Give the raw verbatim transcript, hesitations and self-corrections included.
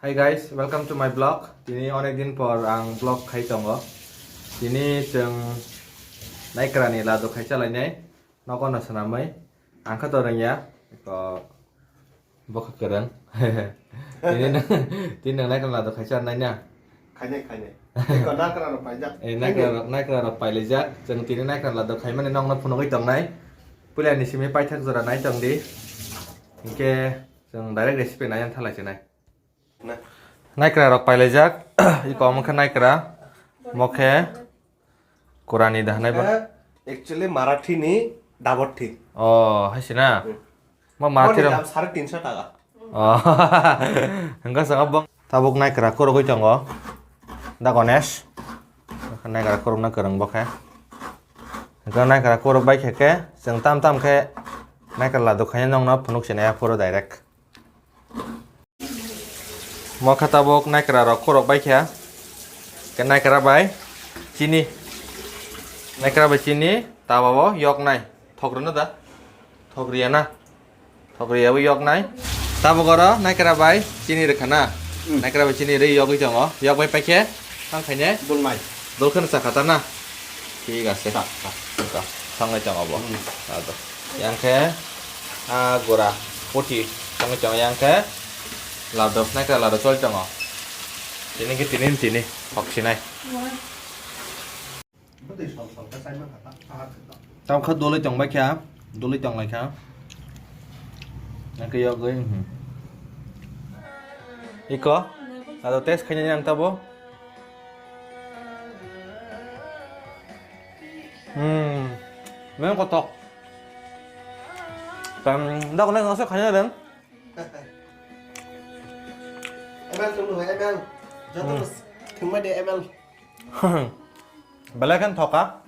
Hi guys, welcome to my vlog. Tini onek din por ang vlog khai tongo. Tini chwng naikrani ladu khai chalainai. Nogo no swnamwi. Ang kha to rwngya. Ko bokha kwrwng. Tini nang, tini nang naikra ladu khai chanai na. Khainai, khainai. Eko nakra rok paijak. Eh, naikra rok, naikra rok pailaijak. Chwng tini naikra ladu khaimani nokno phunugwi tongnai. Puila ni simi paithak jora nai tongdi. Hinkhe chwng direct recipe nai thalai chinai. Na. Naikra rok pailaijak. Iko omo khe naikra. Mo khe Kurani da hanai ba? Eh, actually Marathi ni dabothi. Oh, hai sina. Hmm. Ma Marathi Oni rok. Dam sare tinso taka. Oh. Hingga sanga bang. Tabuk naikra kurugwi tongo. Da Ganesh. Naikra kurugna kwrwng bo khe. Hingga naikra kuruk bai khe khe, chwng tam tam khe naikra ladu khaina nokno phunuk sinai aphuru direct. Mo khe tabuk naikra rok khorok bai kha. Khe naikra bai chini. Naikra bai chini tabao yok nai. Thok rwno da? Thok riya na? Thok riya bo yok nai. Tabuk oro naikra bai chini rwkha na? Hmm. Naikra bai chini rwi yogwi tongo. Yok bai paikhe thang khaine? Dol nai. Dol kheno chakha ta na? Thik ase. Chak, chak. Thangwi tongo bo. Hmm. Ado. Yang khe, ah, gura, puthi, tongwi tongo yang khe, lado, naikra lado choli tongo. Tini khe tini, tini, hok sinai. Tamo khe doli tong bai kha, doli tong lai kha. Yang khe yogwi, hmm. Iko, lado test khainani ang tabo. Hmm. Memang kotok. Tam, dak nang ngasih kanya dong. M L tunggu, M L. Jatuh Hmm. Terus, terima dia M L. Belai kan thoka.